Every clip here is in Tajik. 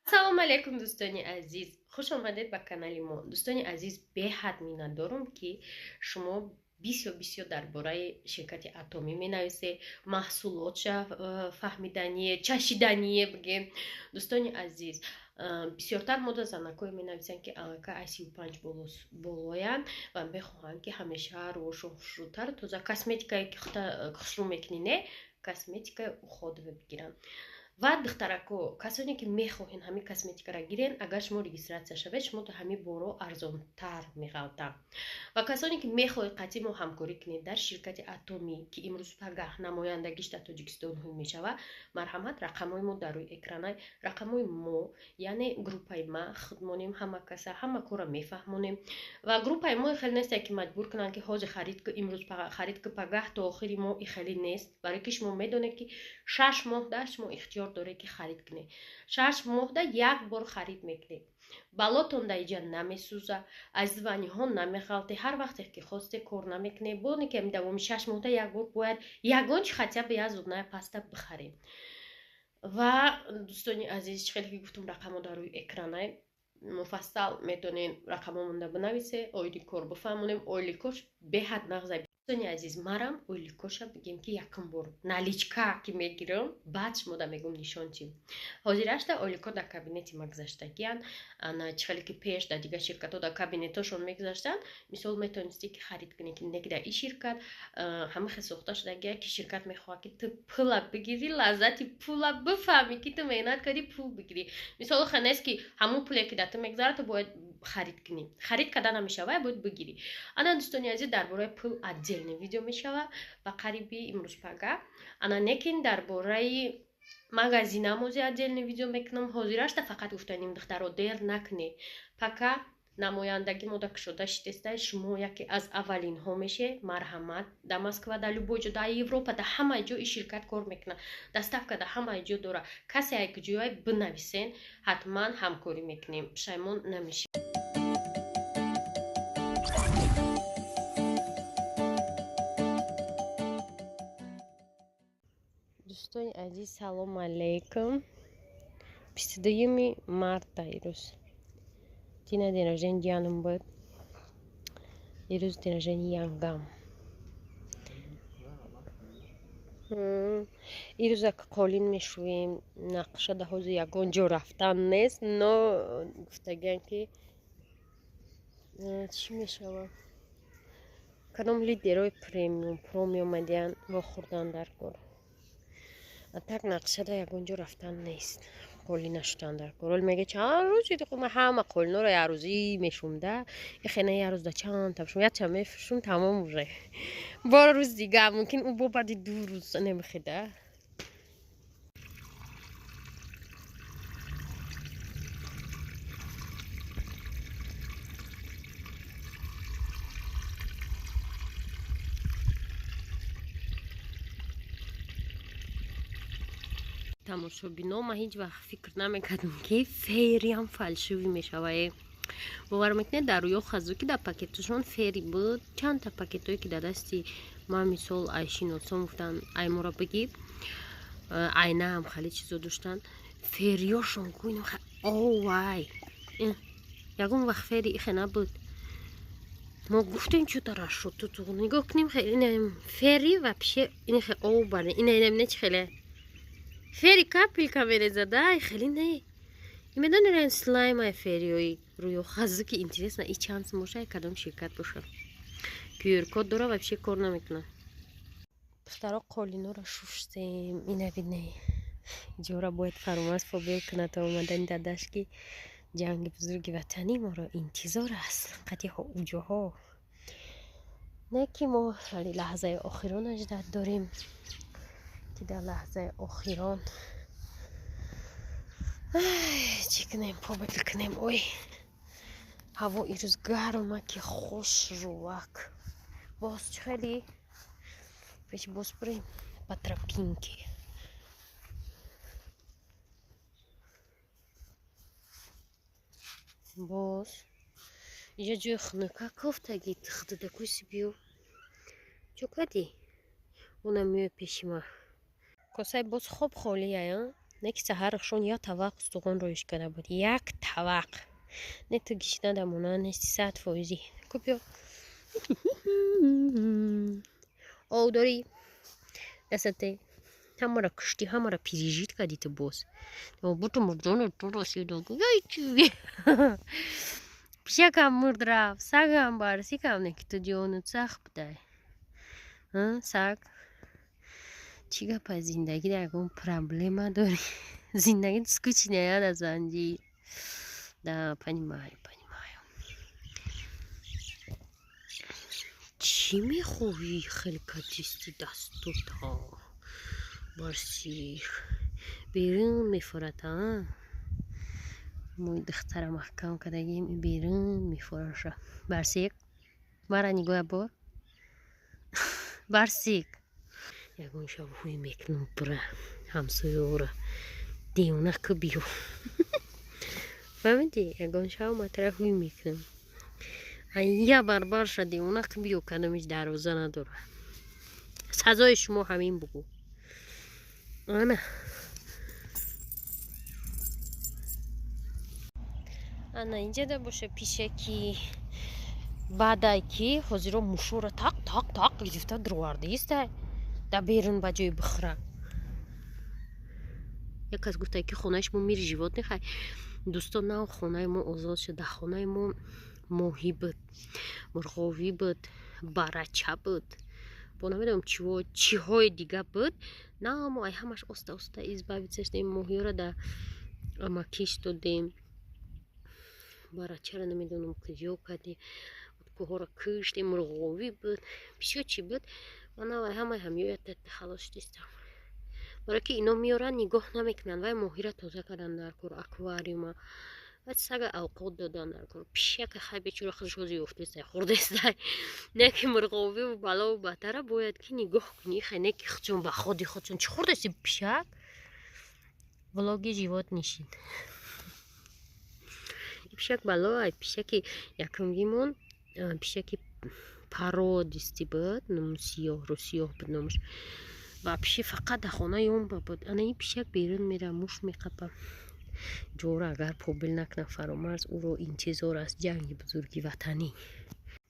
Ассалому алайкум, дӯстони азиз, хуш омадед ба канали мо. Дӯстони азиз, беҳад миннатдорум, ки шумо бисёр бисёр дар бораи ширкати Атомӣ менависед, маҳсулотша фаҳмидание, чашидание бигем. Дӯстони азиз, бисёртар мода занакое менависанд, ки аллакай ай 35 болоянд ва мехоҳанд, ки ҳамеша рӯҳошон хушрӯтар, тоза, косметикае ки хушрӯ мекунӣ, не косметикаи уходовый бигиранд. Ва духтарако, касоне ки мехоҳен ҳамин косметикаро гирен, агар шумо регистрация шавед, шумо то ҳамин боро арзонтар меғалтам. Ва касоне ки мехоҳед қатъи мо ҳамкорӣ кунед дар ширкати Атомӣ, ки имрӯз пагаҳ намояндагиш дар Тоҷикистон ҳуй мешавад, марҳамат, рақамҳои мо дар рӯи экранай, рақамҳои мо, яъне группаи ма худмонем, ҳама каса ҳама корро мефаҳмонем. Ва группаи мо хеле несте, ки маҷбур кунанд, ки ҳозир харид ку, имрӯз харид ку, пагаҳ то охири моҳ, и хеле нест, барои ки шумо медонед, ки 6 моҳ дар шумо ихтиёр доред, ки харид кунед. 6 моҳда як бор харид мекунед, балотон дар иҷа намесӯза, аз званиҳо намеғалте, ҳар вақте ки хосте кор намекунед, боне ки давоми 6 моҳда як бор бояд ягон чи, хотя бы як зубная паста бихарем. Ва дӯстони азиз, чӣ хеле ки гуфтум, рақамҳо дар рӯи экранай, муфассал метонен рақамҳо монда бинависе, оиди кор бифаҳмонем. Ойликош беҳад нағза. Дӯстони азиз, марам ойликоша бигем, ки якум бор наличка ки мегирам, баъд шумода мегум нишон чӣ. Ҳозирашта ойлико дар кабинети ма гузаштагиянд. Ана чӣ хеле ки пеш дар дигар ширкатҳо дар кабинетҳошон мегузаштанд, мисол, метавонистӣ ки харид кунӣ, ки неки дар ин ширкат ҳама хел сохта шудагия, ки ширкат мехоҳад, ки ту пула бигирӣ, лаззати пула бифаҳмӣ, ки ту меҳнат кардӣ, пул бигирӣ. Мисол, хел нест, ки ҳамун пуле ки дар ту мегузарад, ту бояд харид кунӣ. Харид карда намешава, бояд бигирӣ. Ана, дӯстони азиз, дар бораи пул отдельный видео мешава ба қариби имрӯз пага. Ана некин дар бораи магазинам ози отдельный видео мекунам. Ҳозирашта фақат гуфтаним, духтаро, дер накунед, пока намояндагӣ мода кушода шидестай, шумо яке аз аввалинҳо меше. Марҳамат, дар Москва, дар любой ҷо, дар Европа, дар ҳамаи ҷо ин ширкат кор мекунад, доставка дар ҳамаи ҷо дора. Касе як ҷояй бинависен, ҳатман ҳамкорӣ мекунем, пушаймон намешед. Дӯстони азиз, салому алейкум. 22-юми марта ирӯз дина день рождения Дианам буд, ирӯз день рождения янгам. Ирӯзак қолин мешӯем. Нақша да ҳозир ягон ҷо рафтан нест, но гуфтагиям, ки чӣ мешавад, кадом лидерои премиум про меомадиян, вохӯрдан дар кор. А так нақшада ягон ҷо рафтан нест, қолӣ нашудан дар кор. Оли мега, чанд рӯз шуди, ма ҳама қолиноро як рӯзӣ мешумда, ихена як рӯзда чандта шум, якча мешум, тамом, уже бор рӯз дига мумкин ӯ бо баъди 2 рӯз немехида. Тамошобино, ман ҳеҷ вақт фикр намекардам, ки фериам фальшивый мешавад. Бовар мекунед, дар рӯё хазу ки дар пакеташон фери буд, чандта пакетое ки дар дасти ман, мисол, ай шиносон гуфтанд, ай моро бигӣ, айнаам хеле чизо доштанд, фериёшон ку овай, ягон вақт фери ихе набуд. Мо гуфтем, чӯта рашуд, ту нигоҳ кунем, фери вообще инхе ов баре, ина чи хеле фери капелька мерезада, хеле не. Медонед, слаймай фериои рӯё хазуки. Интересно, и чанд сум боша, кадом ширкат боша? QR код дора, вообще кор намекунад. Духтаро, қолиноро шуштем. Ина бине, иҷора бояд фаромарз фобел кунад то омадани дадаш, ки ҷанги бузурги ватанӣ моро интизор аст, қатъи уҷоҳо не, ки мо вале лаҳзаи охирон аждат дорем, ки дар лаҳзаи охирон чӣ кунем, побел кунем. Ой, ҳаво ирӯз гарма, ки хушрӯвак. Боз чӣ хеле пеш боз бурем ба тропинке. Боз иҷа ҷои хунука кофтаги тихдидакуси, биё, чо кардӣ? Она меояд пеши ма. Косаи боз хоб холия. Не ки саҳарашон як тавақ устухон роиш карда буд. Як тавақ. Не ту гишна дамона нести 100%. Купё. Ов дорӣ? Дастате. Ҳамаро куштӣ, ҳамаро пережить кардӣ ту боз. Буту мурдону ту расиду. Пишакам мурд рафт, сагам барсикам не ки ту ҷонут сахт будай. Саг. Чӣ гап аз зиндагӣ ягон проблема дорӣ? Зиндагӣ скучная да занҷи. Да, понимаю, понимаю. Чӣ мехоҳӣ хеле кадисти дастута? Барсих. Берун мефорад, а? Мои духтара маҳкам кардагим, берун мефораша. Барсик, мара нигоҳ бор. Барсик. Ягон шаб ҳуй мекунам бура ҳамсоёра. Девона ку биё. Фаҳмидӣ? Ягон шаб матра ҳуй мекунам. Я барбарша девона ку биё, кадомиш дарвоза надора. Сазои шумо ҳамин бугӯ. Ана. Ана инҷада боша пишаки баъдай ки ҳозиро мушура тақ тақ тақ гирифта дуровардиистай да берун ба ҷои бихӯра. Як кас гуфта ки хонаи шумо мири животных ай. Дӯстон, нав хонаи мо озод шуд. Дар хонаи мо моҳӣ буд, мурғовӣ буд, барача буд, бо намедонам чиҳои дига буд. На мо ай ҳамаш оста оста избавиться шудем. Моҳиёро дар амакиш додем, барачаро намедонам куҷо кардем, кӯҳоро куштем, мурғовӣ буд, бисёр чӣ буд. Ман ай ҳамаи ҳамёя халос шудистам. Барое ки ино меоранд, нигоҳ намекунанд. Вай моҳира тоза кардан дар кор, аквариума. Вай сага авқот додан дар кор. Пишака хай бечора худаш ҳозир ёфтестай, хӯрдестай. Не ки мурғовиву балову батара бояд ки нигоҳ кунӣ. Хай не ки худшон ба ходи худшон чӣ хӯрдеси пишак? Влоги живот нишин. Пишак бало ай пишаки якумгимон пишаки пародисти буд, ном сиёҳ, рӯсиёҳ буд номаш. Вообще фақат дар хонаи он буд. Ана ин пишак берун мера, муш меқапа. Ҷора агар побил накунад Фаромарз, ӯро интизор аст ҷанги бузурги ватанӣ.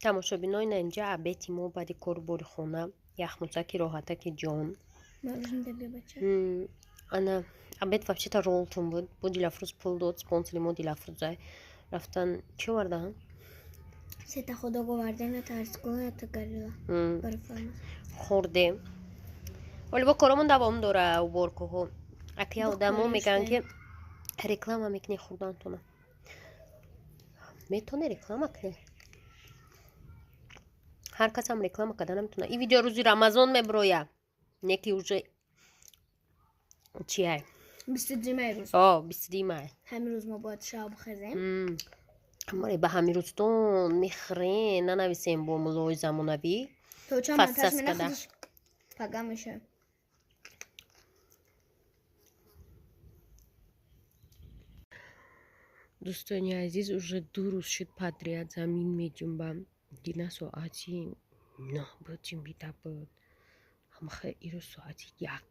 Тамошобинои, на инҷа обеди мо баъди кору бори хона, яхмусаки роҳатаки ҷон. Ана обед вообще-то ролтон буд. Бо Дилафрӯз пул дод, спонсори мо Дилафрӯзай. Рафтан чӣ овардаанд? Сета худо овардем, ята арзгоҳ, ята горилла. Хӯрдем. Вале бо коромон давом дора уборкаҳо. Акя одамо мегӯянд ки реклама мекунӣ хӯрдантона. Метавонӣ реклама кунӣ? Ҳар касам реклама карда наметавонад. Ин видео рӯзи Рамазон мебироя. Не ки уже чиай? 22 май рӯз. О, 22 май. Ҳамин рӯз мо бояд шаб хезем. Море ба ҳамин рӯзтон мехӯрен, нанависем бо муллои замонавӣ. То чанд монтаж менахӯриш пага меша. Дӯстони азиз, уже ду рӯз шуд подряд замин меҷунбам. Дина соати 9 буд, ҷунбида буд. Ҳамаха ирӯз соати 1.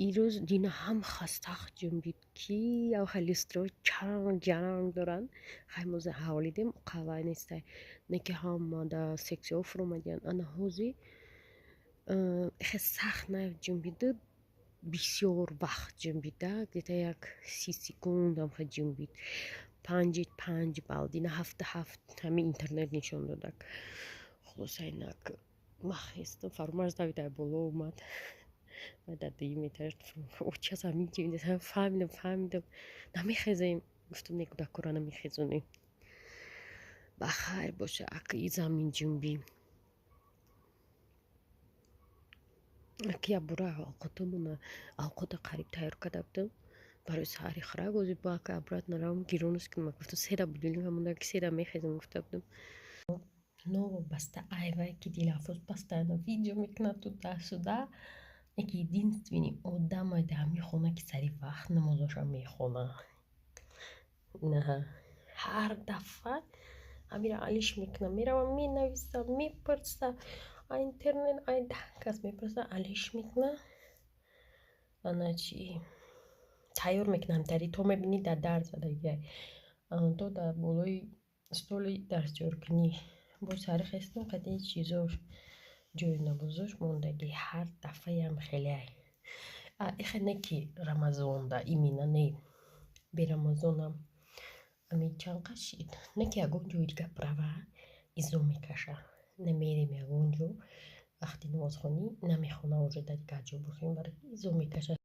Ирӯз дина ҳам хастах ҷунбид ки авха люстро чаранг ҷаранг доранд. Хай мо ҳавлидем, қавай нестай. Не ки ҳама дар сексияҳо фуромадиянд. Ана ҳози хе сахт наҷунбиду, бисёр вақт ҷунбида, где-то як 30 секунд ҳамха ҷунбид. 5,5 бал, дина 7,7 ҳамин интернет нишон додак. Хулоса инак ман хестам, Фаромарз давид ай боло омад. Ва дар дуюм этаж оча замин ҷунбид. Фаҳмидам, фаҳмидам. Намехезем. Гуфтам не, кӯдакҳоро намехезонем. Ба хайр боша, аки замин ҷунбӣ. Аки як бора авқотамона авқота қариб тайёр карда будам. Барои саҳари хӯрак ози бо ака обратно равам гиронус кунам. Гуфтам сера будильника монда ки сера мехезам гуфта будам. Новобаста айвай ки Дилафрӯз постоянно видео мекунад туда-сюда. Яки единственный одамай дар ҳамин хона ки сари вақт намозоша мехонад. На ҳар дафъа ҳамира алиш мекунам, меравам менависам, мепурсам, а интернет ай даҳ кас мепурса, алиш мекунад. Ана чи тайёр мекунам, тари то мебинӣ, дар дар задагиай, то дар болои столи дарсёркунӣ бо сари хестум қади чизош, ҷои навозош мондагӣ. Ҳар дафъаям хелеай. Ихе не ки Рамазонда именно, не, берамазонам ами чанд қашид, не ки ягон ҷои дига права изо мекаша. Намерем ягон ҷо, вақти намозхонӣ намехона, уже дар дигар ҷо бошем, барои изо мекаша.